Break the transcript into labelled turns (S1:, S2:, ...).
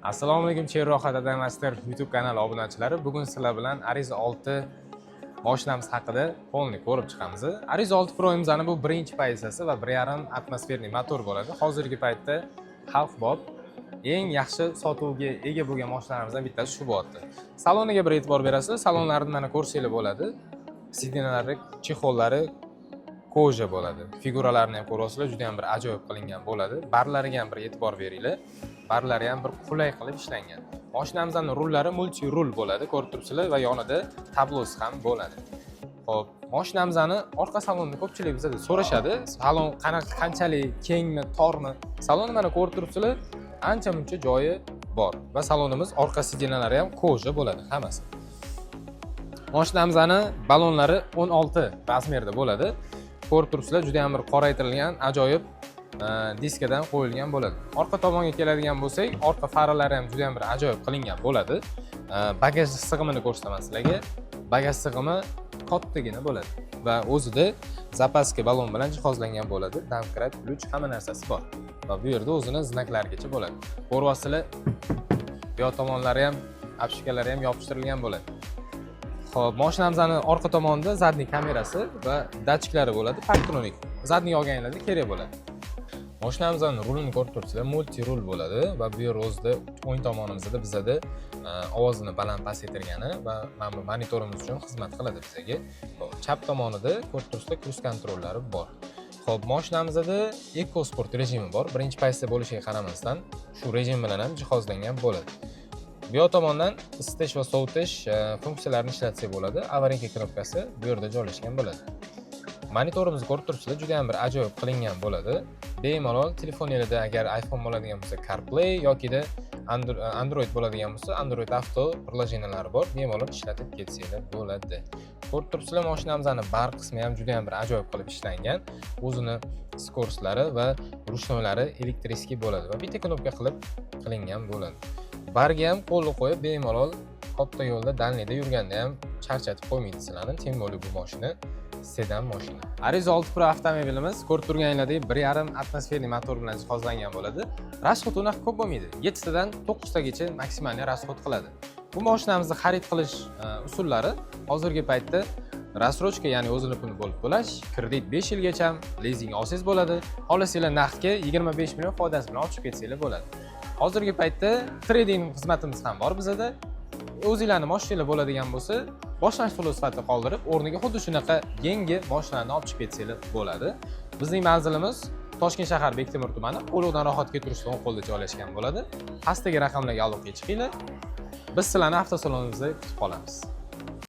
S1: Assalomu alaykum, Cherrohat Adamaster YouTube kanali obunachilari. Bugun sizlar bilan Arrizo 6 mashinamiz haqida полный ko'rib chiqamiz. Arrizo 6 Pro'mizni bu birinchi pozitsiyasi va 1,5 атмосферный motor bo'ladi. Hozirgi paytda xalq bop eng yaxshi sotuvga ega bo'lgan mashinalarimizdan bittasi shu bo'lyapti. Saloniga bir e'tibor berasiz. Salonlarini mana ko'rsanglar bo'ladi. Сиденья lari, чехол lari кожа bo'ladi. Figuralarni ham ko'ryapsizlar, juda ham bir ajoyib qilingan bo'ladi. Barlariga ham bir e'tibor beringlar. Barlari ham bir qulay qilib ishlangan. Mashinamizning rullari multi rul bo'ladi, ko'rib turibsizlar, va yonida tablosi ham bo'ladi. Xo'p, mashinamizni orqa salonni ko'pchilik bizada so'rashadi. Salon qanaqa, qanchalik kengmi, tormi? Salonni mana ko'rib turibsizlar, ancha muncha joyi bor va salonimiz orqa сиденья lari ham кожа bo'ladi hammasi. Mashinamizni balonlari 16 размер da bo'ladi. Ko'rib turibsizlar, juda ham bir qoraytirilgan, ajoyib diskadan qo'yilgan bo'ladi. Orqa tomonga keladigan bo'lsak, orqa faralari ham juda ham bir ajoyib qilingan bo'ladi. Bagaj sig'imini ko'rsataman sizlarga. Bagaj sig'imi kattagina bo'ladi va o'zida запаска balon bilan jihozlangan bo'ladi. Домкрат, ключ, hamma narsasi bor. Va bu yerda o'zini знак larigacha bo'ladi. Ko'ryapsizlar, bu yoq tomonlari ham, обшивка lari ham yopishtirilgan bo'ladi. Xo'p, mashinamizni orqa tomonida задний kamerasi va datchiklari bo'ladi, парктроник. Задний olganinglarda kerak bo'ladi. Mashinamizni rulini ko'rib turibsizlar, multi rul bo'ladi va bu yer o'zida o'ng tomonimizda bizada ovozini baland pasaytirgani va mana bu monitorimiz uchun xizmat qiladi bizaga. Xo'p, chap tomonida ko'rib turibsizlar, круиз контроль lari bor. Xo'p, mashinamizda Eco Sport rejimi bor. Birinchi pozitsiya bo'lishiga qaramasdan, shu rejim bilan ham jihozlangan bo'ladi. Bu yoq tomondan isitish va sovutish funksiyalarini ishlatsak bo'ladi. Аварийка knopkasi bu yerda joylashgan bo'ladi. Monitorimizni ko'rib turibsizlar, juda ham bir ajoyib qilingan bo'ladi. Bemalol telefoningizda agar iPhone bo'ladigan bo'lsa, CarPlay yokida Android bo'ladigan bo'lsa, Android Auto приложения lari bor, bemalol ishlatib ketsanglar bo'ladi. Ko'rib turibsizlar, mashinamizni bar qismi ham juda ham bir ajoyib qilib ishlangan. O'zini скорость lari va ручной lari электрический bo'ladi va bitta knopka qilib qilingan bo'ladi. Barga ham qo'lni qo'yib, bemalol katta yo'lda, дальний da yurganda ham charchatib qo'ymaydi sizlarni, тем более bu mashina sedan mashina. Arrizo 6 Pro avtomobilimiz, ko'rib turganingizdek, 1,5 атмосферный motor bilan jihozlangan bo'ladi. Расход unaqa ko'p bo'lmaydi. 7 tadan 9 tagacha максимальный расход qiladi. Bu mashinamizni xarid qilish usullari: hozirgi paytda рассрочка, ya'ni o'zini pulini bo'lib to'lash, kredit 5 yilgacha, lizing olsangiz bo'ladi. Xohlasanglar, naqdga 25 million foydasi bilan olib chiqib ketsanglar bo'ladi. Hozirgi paytda trade-in xizmatimiz ham bor bizada. O'zinglarni mashinanglar bo'ladigan bo'lsa, boshlang'ich to'lov sifatida qoldirib, o'rniga xuddi shunaqa yangi mashinani olib chiqib ketsanglar bo'ladi. Bizning manzilimiz Toshkent shahar, Bektemir tumani, Ulug'dan Rohatga turishda o'ng qo'lda joylashgan bo'ladi. Pastdagi raqamlarga aloqaga chiqinglar. Biz sizlarni avtosalonimizda kutib qolamiz.